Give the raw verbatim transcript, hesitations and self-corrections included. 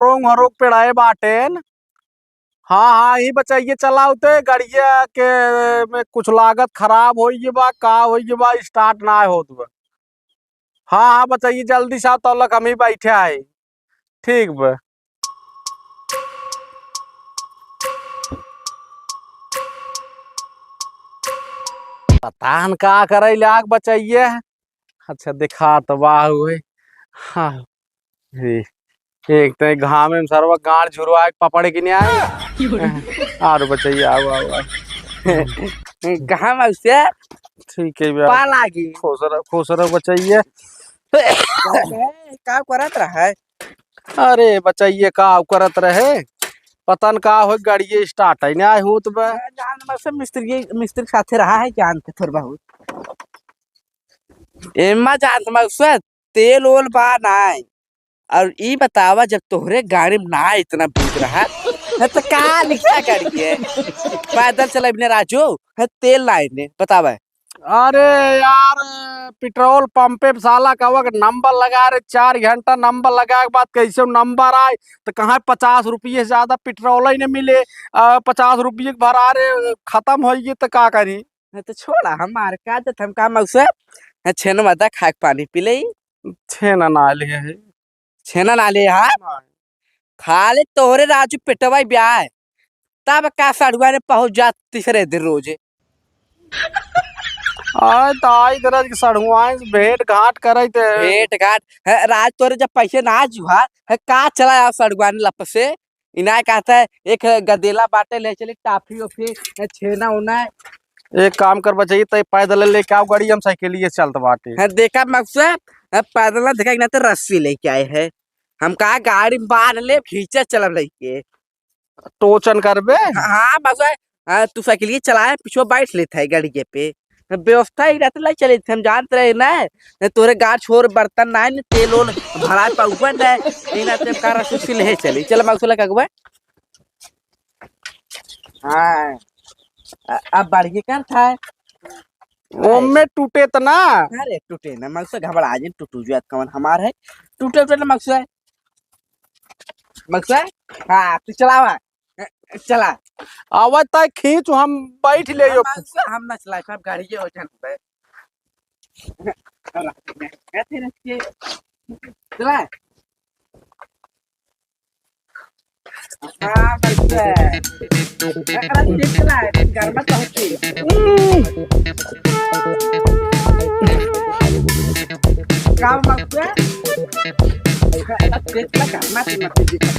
रोंग हरोग पेड़ाए बाटेन। हाँ, हाँ, ई बचइया चलावते गड़िया के में कुछ लागत खराब होइ गई बा, का होइ गई बा, start नाहीं होत बा। हाँ, हाँ, बचइया जल्दी से आओ, तब लक हमहीं बैठे आए। ठीक बा। पता न का करइ लाग बचइया। अच्छा, देखा तो वाह हुए। हाँ, ए, एक तो घाम में सरवा गाड़ झुरवा के पपड़ के नहीं आए। आरो बचइया, आओ, आओ, आओ। कहाँ मौसे? ठीक है भैया। पा लागी। खुश रहो, खुश रहो बचइया। का करत रहा है? अरे बचइया, का करत रहे? पता न का हो, गाड़िए start है, नहीं होत बा। जान मौसे मिस्त्री, मिस्त्री के साथे रहा है, जानते थोड़ बहुत। एम्मा जान मौसे, तेल ओल बा नाय। और ई बतावा, जब तोहरे गाड़ी में ना इतना भूत रहा, है तो का लिखा गाड़ी के? पैदल चले बिना राजू, है तेल लाइन ने, बतावा। अरे यार, पेट्रोल पंपे पे साला कवा के नंबर लगा रे, चार घंटा नंबर लगा के बाद कैसे नंबर आए, तो कहाँ पचास रुपये से ज्यादा पेट्रोल ही नहीं मिले। आ, पचास रुपये के भरा रे, खत्म हो गए तो का करी? है तो छोड़ा, हमार का जत हम का मौसे, है छेना मदा खाए के पानी पी ले। छेना ना ले है। छेना ना ले हा? नहीं। खाली तोहरे राजू पेटवा ब्याह है, तब का सड़ुआ ने पहुंच जात तीसरे दिन रोजे। आय तो आई दरज के सड़ुआइन से भेंट घाट करई ते। भेंट घाट है, राज तोरे जब पैसे ना जुहा है, का चला आओ सड़ुआइन लप से। इनाय कहता है, एक गदेला बाटे ले चली, टाफी ओफी, है, छेना ओना है। एक काम कर बचई, तै पैदल लेके आओ गाड़ी, हम साइकिलिए से चलत बाटे। है, देखा मकसद, है, पैदल ना देखा, इनाय तो रस्सी लेके आए हैं। हम कहा गाड़ी में बांध ले, खींचे चलब लइके। टोचन करबे? हाँ, हाँ, मकसद, हाँ, तू साइकिलिए चलाए, पीछे बैठ लेत है गाड़िए पे। व्यवस्था ही रहते लाई चले थे, हम जानत रहे ना, न तोरे गाड़ छोर बर्तन ना है, न तेल ओल भरा पाउबे ना, यही ना ते कार सुसी ले चली। चल मौसला कगबे। हाँ, अ-, अब बढ़िए कर था। ओमे टूटे त ना। अरे टूटे ना, मौसा घबरा जे, टूटू जुआत कवन हमार है, टूटे उटे ना मौसा। मौसा, हाँ, तू चलावा। चला। आवत है खींच, हम बैठ ले यो। हम, हम ना चलाए, सब गाड़ी के वजन पे। चला। हाँ, बस। एकरा से चला, घर में तो होती। का बात है? अब देख ला, घर में तो होती।